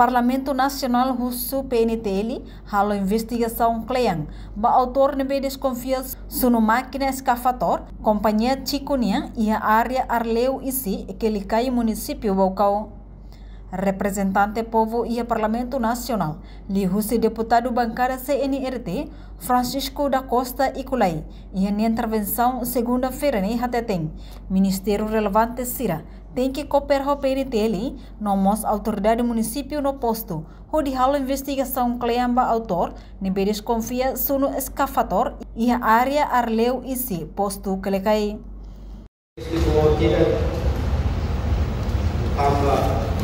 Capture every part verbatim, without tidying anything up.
Parlamentu Nasionál husu P N T L halo investigasaun kle'an ba autór ne'ebé deskonfia sunu mákina eskavatór kompañia Chico nian iha área Arleu Isi, Quelicai, munisípiu Baucau. Reprezentante povu iha Parlamentu Nasionál, liuhusi deputadu bankada C N R T, Francisco da Costa Iculai, iha nia intervensaun segunda-feira ne'e hateten, ministériu relevante sira tenke koopera ho P N T L no mós autoridade munisípiu no postu, hodi halo investigasaun kle'an ba autór ne'ebé deskonfia sunu eskavatór iha área Arleu Isi, postu Quelicai. Isi boot ida tanba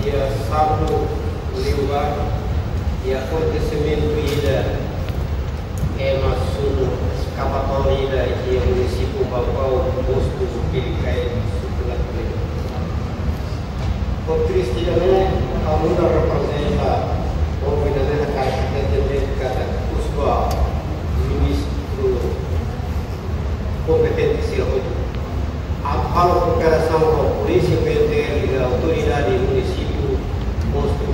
iha sábadu liubá iha akontesimentu ida ema sunu eskavatór ida iha munisípiu Baucau, postu Quelicai, suku Lakuleiro. Ho triste ida-ne'e, ha'u nu'udar reprezenta povu ida-ne'e hakarak hateten katak husu ba ministru kompetente sira hotu atu halo kooperasaun ho polísia, P N T L, autoridade munisípiu, postu,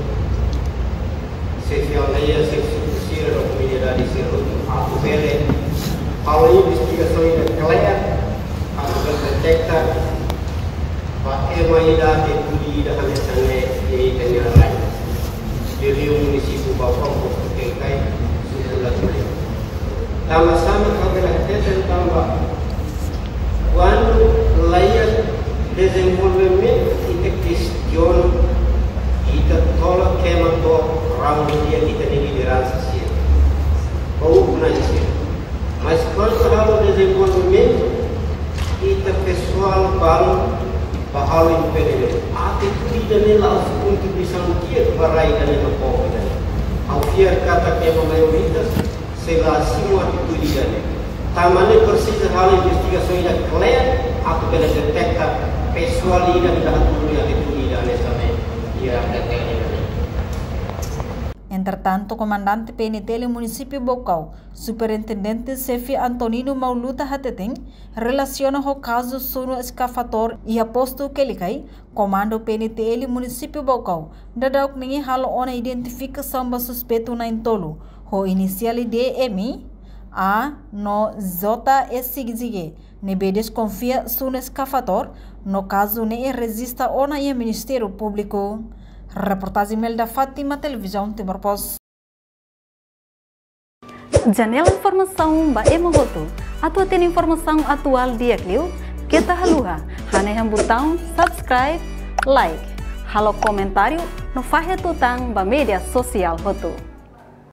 xefe aldeia, xefe suku sira no komunidade sira hotu atu bele halo investigasaun ida kle'an, atu bele deteta ba ema ida atitude ida hanesan ne'e iha ita-nia rai. Liuliu munisípiu Baucau, postu Quelicai, suku Lakuleiro. Tanba sá mak ha'u bele hateten tanba kuandu laiha dezenvolvimentu ita kestiona, ita tola kema to'ok raun di'ak ita-nia lideransa sira. Ba ukun-na'in sira. Mas kuandu halo dezenvolvimentu, ita pesoál balu ba halo impedimentu. Atitude ida-ne'e la'ós kontribuisaun di'ak ba rai ida-ne'e no povu ida-ne'e. Ha'u fiar katak ema maioritas sei la simu atitude ida-ne'e. Tanba ne'e presiza halo investigasaun ida kle'an atu bele deteta pesoál ida ne'ebé hatudu atitude ida hanesan ne'e iha P N T L ida-ne'e. Entretantu, komandante P N T L munisípiu Baucau, Superintendente Xefe Antonino Mauluta hateten, relasiona ho kazu sunu eskavatór iha postu Quelicai, Komandu P N T L munisípiu Baucau daudauk ne'e halo ona identifikasaun ba suspeitu na'in-tolu, ho inisiál D M, A no J S G, ne'ebé deskonfia sunu eskavatór, no kazu ne'e rejista ona iha Ministériu Públiku. Reportajen Melda Fátima, Televizaun Timor Post. Janela informasaun ba ema hotu. Atu hatene informasaun atuál di'ak liu, keta haluha hanehan butaun subscribe, like, halo komentáriu no fahe tutan ba média sosiál hotu.